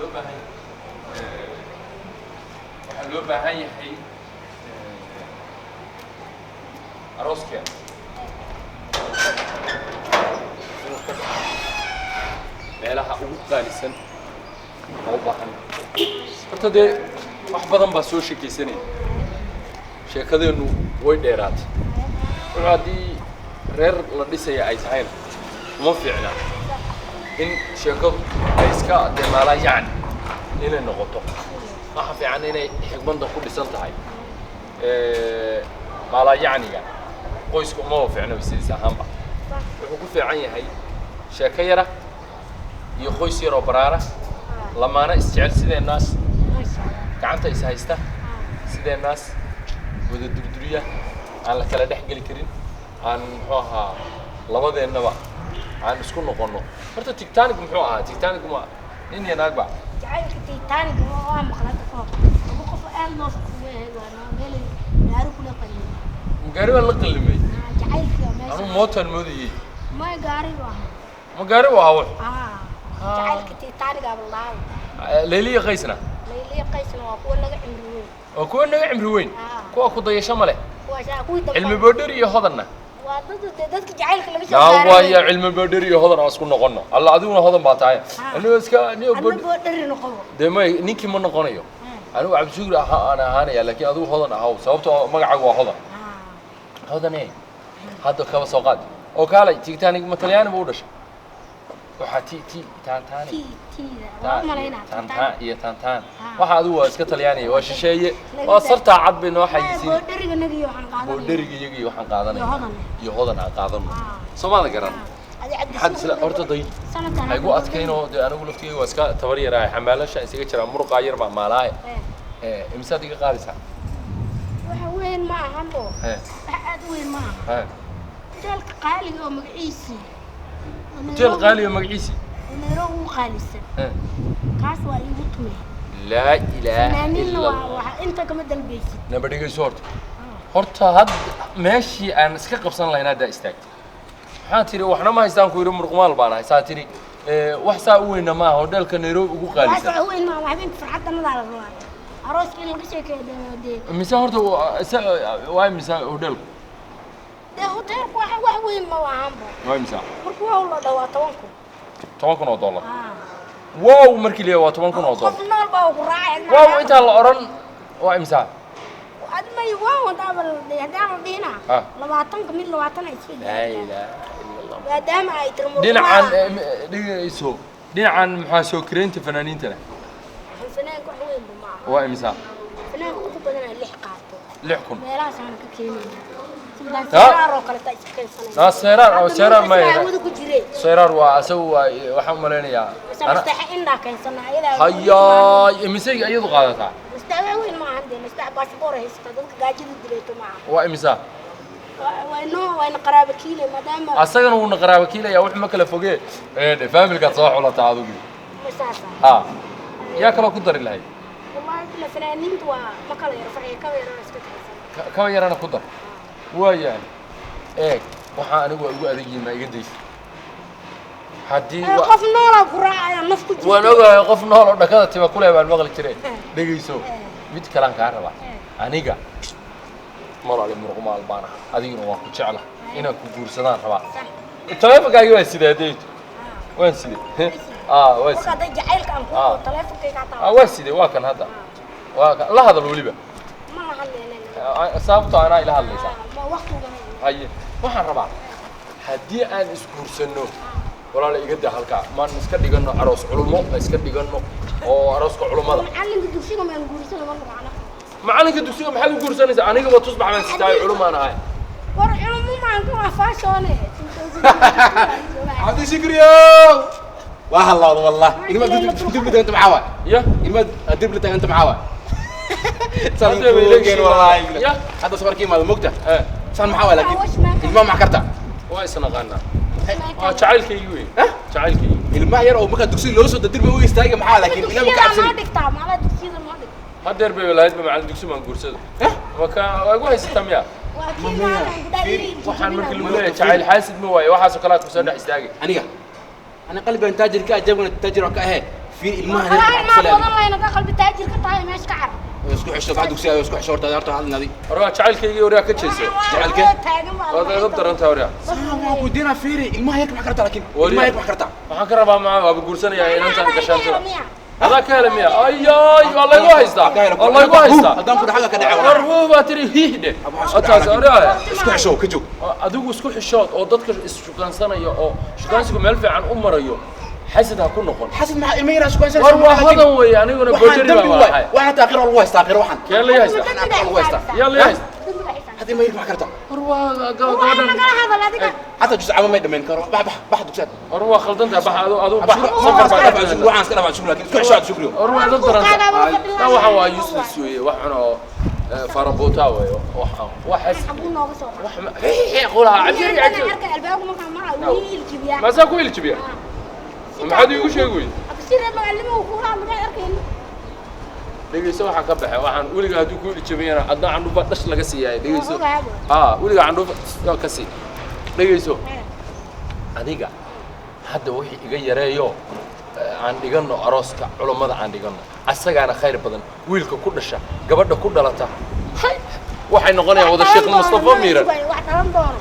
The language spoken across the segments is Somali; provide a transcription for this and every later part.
Loo baahan yahay, waxaa loo baahan yahay arooskeena inuu ka dhaco meelaha ugu qaalisan oo u baahan. Horta dee wax badan baa soo sheekaysanaya, sheekadeennu way dheeraatay. Wuxuu haddii reer la dhisaya ay tahayna, uma fiicna in sheekadu ay iska dee maalaa yacni inay noqoto. Waxa fiican inay xigmadda ku dhisan tahay. Maalaa yacniga qoyska umaba fiicna sidiis ahaanba. Wuxuu ku fiican yahay sheeko yara iyo qoys yaroo baraara, lamaana isjecel sideennaas, gacanta is haysta sideennaas, wada durduriya, aan la kala dhex geli karin, aan muxuu ahaa labadeennaba aan isku noqonno. Horta Titanic muxuu ahaa? Titanic ma nin iyo naag ba? Jacaylka Titanic waa maqlay hadda kahor. Laba qof oo aad loo fuweehay, waa meel gaari kula qalin. Gaari baa la qallimay? Jacaylkii waa meesha. Anuu mootaan moodayey. Ma gaari baa. Ma gaari u ahaa wux? Jacaylka Titanic aa la. Leyliya Qaysna? Layliya Qaysna waa kuwa naga cimri weyn. Waa kuwa naga cimri weyn. Kuwa ku dayasho ma leh. Kuwaas kuwii dambe. Cilmi Boodheri iyo Hodanna? Waa dad dee dadka jacaylka laga soo yaa gaaray. Waaya, Cilmi Boodheri iyo Hodan aan isku noqono. Alla, adiguna Hodan baa tahay. Anigo iska anigo Adna Boodh Boodhari noqobo. Dee may, ninkii ma noqonayo. Anigu Cabdishukri ahaa aan ahaanaya, laakiin adigu Hodan ahaw, sababtoo magacaagu waa Hodan. Hodane hadda kaba soo qaad oo kaalay. Titanic ma Talyaani buu u dhashay? Waxaa ti ti taantaani. Tii tiida waa malaynaa. Taantaan iyo taantaan. Waxa adigu waa iska Talyaaniya, waa shisheeye, waa sartaa cad bay noo xayisiin. Boodhariga nagiyo waxaan qaadanaya. Boodheriga iyagii waxaan qaadanaya. Iyo Hodan. Iyo Hodan aan qaadano. Soomaada garan? Adi Cabdi. Maxaad isla horta day Sanadkan ha igu adkaynoo. Dee anigu laftigeyga waa iska tabar yaraahay, xamaalasha isaga jiraa, muruqaa yar baa maalaaye. Imisaad iga qaadaysaa? Waxa weyn ma ahanbo. Wax aad u weyn ma aha. Hoteelka qaaliga oo magaciisii Hoteel qaali oo magaciisii oo Nairobi ugu qaalisan. Kaas waa iigu tumay. Laa ilaaha Fanaaniinna illa waa Allah. Waxa inta kama dalbaysid. Naba dhegeyso. Horta had meeshii aan iska qabsan lahayn haddaa istaagtay. Maxaa tiri? Waxna ma haystaan ku yidhi, muruqmaal baan ahay saa tiri. Wax saa u weyna maaha hoteelka Nairobi ugu Waas qaalisan. Wax weyn ma aha, habeenka farxadda nadaa la rabaa, arooska in laga sheekeeyo dee. Mise horta waa mise hoteelku? Dee hoteelku wax weyn ma ahanba. Waa imisa? Markuu waa la dhawaa 10,000. $10,000? Wow, markii la waa $10,000. Qof nool baa ku raacay. Wow, intaan la odhan waa imisa? Ad may wow hadaaba la dhihi, haddaan la dhihina 20-ka mid 20 ay iska Laa gaartaa. ilaaha illa Allah. Maadaama ay tiri muruqmaal. Dhinacan dhigayso, dhinacan maxaa soo kireynta fanaaniintana? Fanaanka wax weyn ba ma aha. Waa imisa? Fanaanka ugu badan ay lix qaato. 6,000. Meelahaas aan ka keenayna sidaan seeraar oo kale taa iska keensanayna. Naa seeraar oo seeraar ma hawada ku jiree. Seeraar waa asagu, waa waxaan u malaynayaa Mise Nasteexa indhaa keensana ayadaa. Hayaay, imisay iyadu qaadataa? Nasteexa wax weyn ma ahan dee, Nasteexa baashaboor haysata, dadka gaajada dileeto ma aha. Waa imisa? Waynoo wayna qaraaba kiile maadaama. Asagana wuuna qaraaba kiilaya, wax ma kala fogee. Faamilkaad soo xulataa adigu. Saasa. Ha, yaa kaloo ku dari lahayd? Wallahi bila fanaaniintu waa ma kala yaro, farxiga kaba yarana iska keensan. Kaba yarana ku dar. Waayahay, eeg, waxaa anigu waa igu adag yihiin, ma iga daysa haddii Qof noolaa ku raacaya, naf ku jirto. Waan ogahay, qof nool oo dhakada tiba kuleh baan maqli jiray. Dhegayso, mid kalaan kaa rabaa. Aniga malali muruqmaal baan ahay, adiguna waan ku jecla, inaan ku guursadaan rabaa. Taleefonkaagi waa sidee hadayto? Waan sidee? Waa Marka sidee? Hadday jacaylka aan ku taleefonkayga hataa. Waa sidee? Waa kan hadda, waa kan la hadal weliba. Ma la hadlayna. Sababtoo anaa ila hadlaysaa. Ma waqtiga. Haye, waxaan rabaa haddii aan isguursanno, walaala, iga daa halkaa maan iska dhigano aroos culumo, iska dhigano oo arooska culumada. Macalinka dugsiga maan guursana marka macna. Macalinka dugsiga maxaad u guursanaysaa? Anigaba tusbax baan sitaay, culumaan ahay. War culumo maan ka waa faashoone. Cabdi Shukriyo waa hallawda wallah. Ilma dib la taaganta maxaa waay? Ya. Ilma dib la taaganta maxaa waay? Hadda bay leeyihiin wallahi. Ya. Hadda sabarkii imaada mogta. Eh. Saan maxaa waay? Laakiin ilmaha maxaa karta? Waa isnaqaanaa, waa jacaylkaygii wey, jacaylkaygii. Ilmaha yar oo markaa dugsiga loo soo dadirba u istaaga maxaa, laakiin ilmaha ka Dugsiyada noo cabsani. dhigtaa maala, dugsiyada noo dhigtaa. Hadeer bay lahayd ba macalin dugsi maan guursado. Maka waa igu haysataa miya? Waa kii maalan gudaha. Waxaan markii lagu leeyahay jacayl xaasid ma waayo, waxaasoo kale aad kusoo dhex istaagay. Aniga ana qalbigan taajir ka ah, jeebkana taajir ka ahee. Fiir ilmaha ma wadan layna ka qalbi taajir ka tahay meesha ka car. Isku xisho bacdu dugsiga isku xisho horta horta hadalnadi. Waryaa jacaylkaygii waryaa ka jeesay. Jacaylka? Waad edab darantahay waryaa. Waa ku diina fiiri ilmaha yarka maxaa kartaa laakiin ilmaha yarka maxaa kartaa? Waxaan ka rabaa maa waaba guursanayaa inantan gashaantada. Adaa ka helay miya? Ayaay waa laygu haystaa. Waa laygu haystaa. Haddaan ku dhaxaga ka dhacay. War wuu baa tiri hiihde. Taas waryaa. Isku xisho ka joog. Adigu isku xishood oo dadka is shukaansanaya oo shukaansigu meel fiican u marayo. حسد هكون نقول حسد مع الميرا شو كان war waa hadan weeye aniguna goojari baan waahay waxa taaqir lagu haystaa aqir waxan kee la haysta lagu haystaa yaa la haysta hadii ma yarka kartaa war waa gabadhan حتى جزء عام ما يدمن karo bax bax bax dugsaad war waa khaldantaa bax adu adu bax safar baa waxaan iska dhaafaa shukri laakiin isku xishood shukri war waa dad daran waxa waa useless weeye wax cuno faraboota weeye wax wax wax qolaha cabjiri cabjiri albaabku markaan marayo wuu iljibiyaa maasaa ku iljibiyaa maxaad iigu sheegi weyday absir macallimuhu ku hadlay arkeen dhegeyso waxa ka baxay waxaan weliga hadduu ku iljabiyana adna candhuufa dhash laga siiyay dhegeyso weliga candhuufa ka sii dhegeyso adiga hadda wixii iga yareeyo aan dhigano arooska culammada aan dhigano asagaana khayr badan wiilka ku dhasha gabadha ku dhalata waxay noqonayaan wada sheekh Mustafa Miiran wax dhalan doono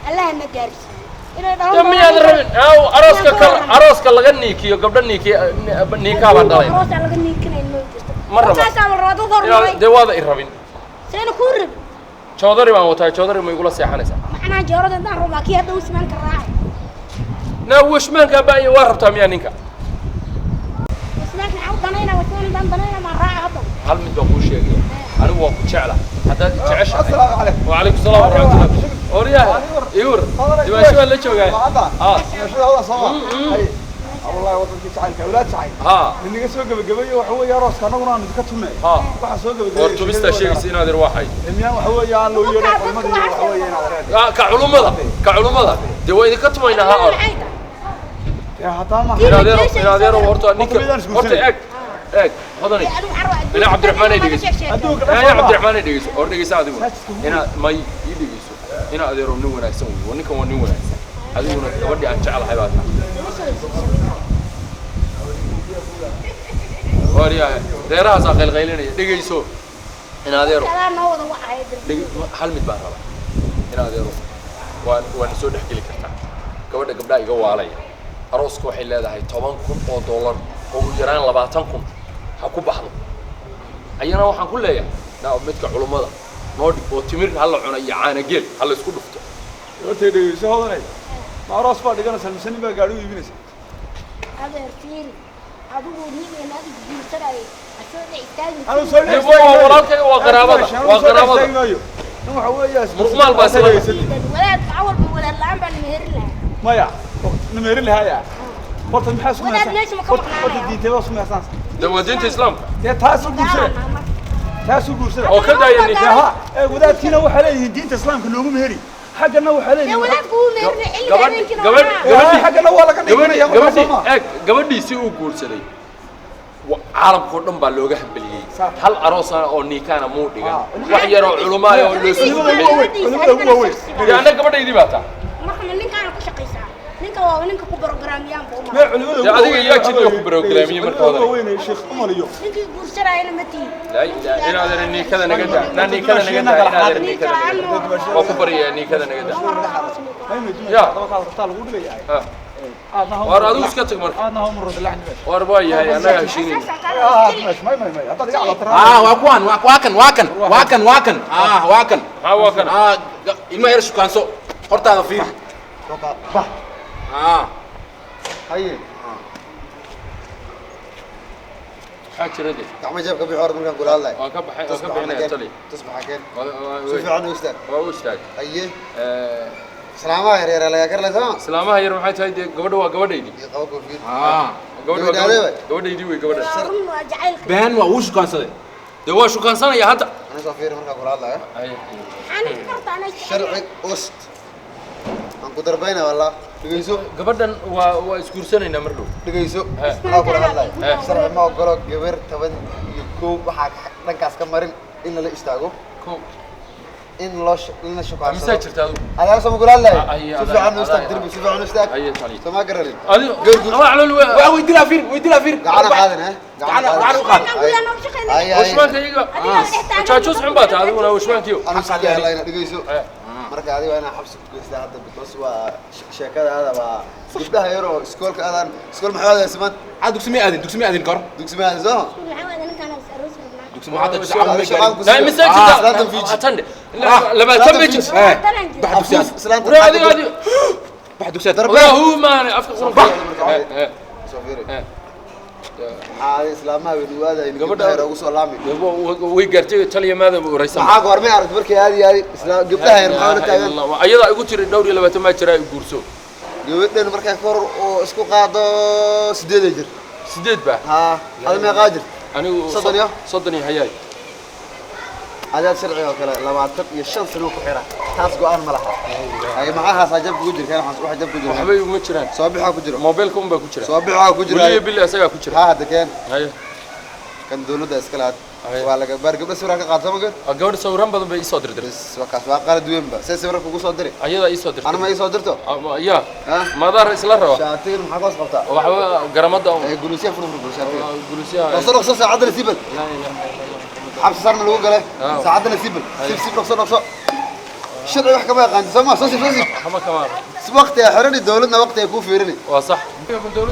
Allah na gaarsiiyo miyaad rabin arooska kale arooska laga niikiyo gabdho niikiyo niikaa baan dhalay arooska laga niikinay ma jirto ma rabo dee waada i rabin seena ku rab joodari baan wataa joodari ma igula seexanaysaa macnaa joorada intaan rabaa kii hadda usmaanka raacay naa washmaanka baa waa rabtaa miyaa ninka usmaanka maxaa u danayna wasmaan intaan danayna maan raaca hadda hal mid baan kuu sheegaya anigu waan ku jecla haddaad i jeceshahay wacalaykum salaam waraxmatullah oryaha iwr dimaasho baan la joogaa والله وضعك جعلك أولاد جعل إني سوق بجبيه وحوي راسك أنا قران كتمه waxa soo gabagabay war tubista sheegaysa inaad irwaxay imyaan waxa weeyaan loo yeero culimada waxa weeyaan ka culumada de way idinka tumaynaa ha or ya hataa ma inaad horta ninka horta eeg eeg hodani ina Cabdiraxmaan ay dhigayso ina Cabdiraxmaan ay dhigayso or dhigayso adigu ina may ii dhigayso ina adeero nin wanaagsan weey ninkan waa nin wanaagsan adiguna gabadhii aan jeclahay baa tahay waryahay reerahaasaa qaylqaylinaya dhegayso in adeero hal mid baan rabaa in adeero waana soo dhex geli kartaa gabadha gabdhaha iga waalaya arooska waxay leedahay $10,000 oo ugu yaraan 20,000 ha ku baxdo ayana waxaan ku leeyahay naa midka culummada noo dhig oo timir ha la cuno iyo caano geel ha la isku dhufto horta dhegeyso hodanay ma aroos baa dhiganaysaa mise nin baa gaadhi u iibinaysa adeer fiiri adigu nin adigu guursanay asoo istaagin anu soo dhex waa walaalkay waa qaraabada waa qaraabada nin waxa weeyaa murqmaal baa sida walaad awal walaad la'aan baa nimeerin lahaa maya nimeerin lahaa horta maxaa isku walaad meesha ma ka maqnaanaya horta diintay waa sumaysan dee waa diinta islaamka dee taas u guursada taas u guursada oo ka daaya ninka ha ee wadaadkiina waxay leeyihiin diinta islaamka noogu meheri xaggana waxay leeyihiin wadaadku uu meherina xilliga habeenkiina gabadhi xaggana waa laga dhiganaya eeg gabadhiisii uu guursaday caalamkoo dhan baa looga hambeliyey hal aroosana oo niikaana muu dhigan wax yaroo culumaayo oo loo soo gudbay anna gabadhaydii baa taa marka ninkaana ku shaqaysaa ninka waa ninka ku programiyaan buu ma culimada adiga yaa jidka ku programiyay marka hore weyn sheekh Umar iyo ninkii guursanayna ma tii la ilaa inaad niikada naga daa na niikada naga daa inaad niikada waa ku bariyaa niikada naga daa ya dabka lagu dhigayaa war adigu iska tag marka aadna hum rod laxni war waa yahay anaga heshiinayna may may may hadaad iga calaatra waa kuwan waa kan waa kan waa kan waa kan waa kan maxaa waa kan ilmaha yar shukaanso hortaada fiir bah haye maxaa jira de gacmo jeebka bixi hor markaan kula hadlayo waan ka baxay waan ka bixinaya tali tusbaxa keen si fiican u istaag waa u istaag haye islaamaha yar yar laga karlay sama islaamaha yar maxay tahay dee gabadha waa gabadhaydii iyo qabo koofiyad gabadha waa gabadhaydii wey gabadha been waa uu shukaansaday dee waa shukaansanaya hadda ana soo fiiri markaan kula hadlayo sharci ust aan ku darbayna wallah dhegeyso gabadhan waa isguursanaynaa mar dhow dhegeyso anaa kula hadlayo sharci ma ogolo gabar 11 waxaa dhankaas ka marin in lala istaago In loo in la shukaansado. Misaa jirta adigu? Adaa soo mugulaal lahay. Ay, Si adaa- fiican u istaag adaa- derbi, si fiican u istaag. Aye, tali. Soo ma garanin. Adigu Gargur. waa calool waa Waa weydilaa fiir, weydilaa fiir. Gacana qaadan, eh? Gacana gacana u qaad. Anaa guryaha noogu shaqeynaya. Ay, ay. Washmaanka iyaga. Adigaa dhex taagan. Jaajuus xun baa tahay adiguna washmaankiyo. Anu si jeclaa inaad dhegeyso. Eh. Marka adiga waa inaa xabsi ku geystaa hadda because waa sheekada aada waa gabdhaha yar oo iskoolka aadaan iskool maxaa aadaysa maanta? Cad dugsi ma aadin, dugsi ma aadin kor. Dugsi ma aadin soo ma? Maxaa waaye ninkaan is aroos rabnaa. Dugsi ma hadda dugsi cad ma Shaqaan gaarin. ku Naa siiyo. misaa jirta? Islaantan fiiji. Tan 20 bay jirta. Eh. Taran jir. Bax dugsi aad. Islaantan Waraa adiga adiga. Bax dugsi aad. Waraa huu maane afka qurunka. Eh. Soo fiiri. Eh. Maxaa adiga islaamaha way nugu aadayin Gabadha- gabdhaha yar ugu soo laami. Way gaartay taliya maadaba uraysan. Maxaa goormay aragtay markii aadi aadi isla gabdhaha yar maxaa la taagan? Ayadaa igu tiri dhowr iyo 20 maa jira ay guurso. Gabadhan markay kor oo isku qaado 8 jir. 8 baa. Haa, hada meeqaa jir? Anigu Soddon iyo? 30 iyo hayaay. Adaad sharciga oo kale 25 sano ku xira. Taas go'aan ma laha. Ay maxaahaas ajab kugu jira kan wax ajab ku jira. Waxba iguma jiraan. Soo bixaa ku jiro. Moobilka un baa ku jira. Soo bixaa ku jira. Weliba billi asagaa ku jira. Haa hadda keen Haye. kan dawladda iska lahayd. Ay. Waa laga baar gabdha sawirka ka qaad sama gar. Ah, gabadh sawiraan badan bay isoo dirdirtay. Bas waa kaas waa qalad weyn ba. See sawirka kugu soo diri. Ayadaa isoo dirtay. Ana ma ii soo dirto? Ya. Ha? Maadaar isla raba. Shaatigan maxaa koos qabtaa? Waxba garamada un. Ee guluusyaha fur fur shaatiga. Guluusyaha. Dhaqso dhaqso saacadda sibal. Laa ilaaha illallah. Xabsi sarna lagu galay. Ah. Saacadda sibal. Sib sib dhaqso dhaqso. Sharci wax kama yaqaan soo ma soo sib soo sib. Kama kama. Waqti ay xirani dawladna waqti ay ku fiirini. Waa sax.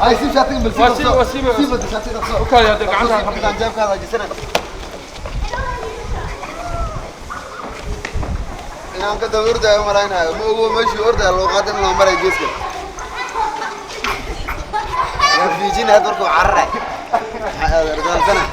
Ay sib shaatigan bal sib Waa sib, dhaqso. waa sib. Sib bal shaatigan dhaqso. Okay, hadda gacanta Gacanta jeebkaada hajisana. Inaan ka daba ordaayo malaynayo ma ogo meeshii ordaya loo qaada in loo maray geeska. Waa fiijin had markuu cararay. Maxaa ardaalsana.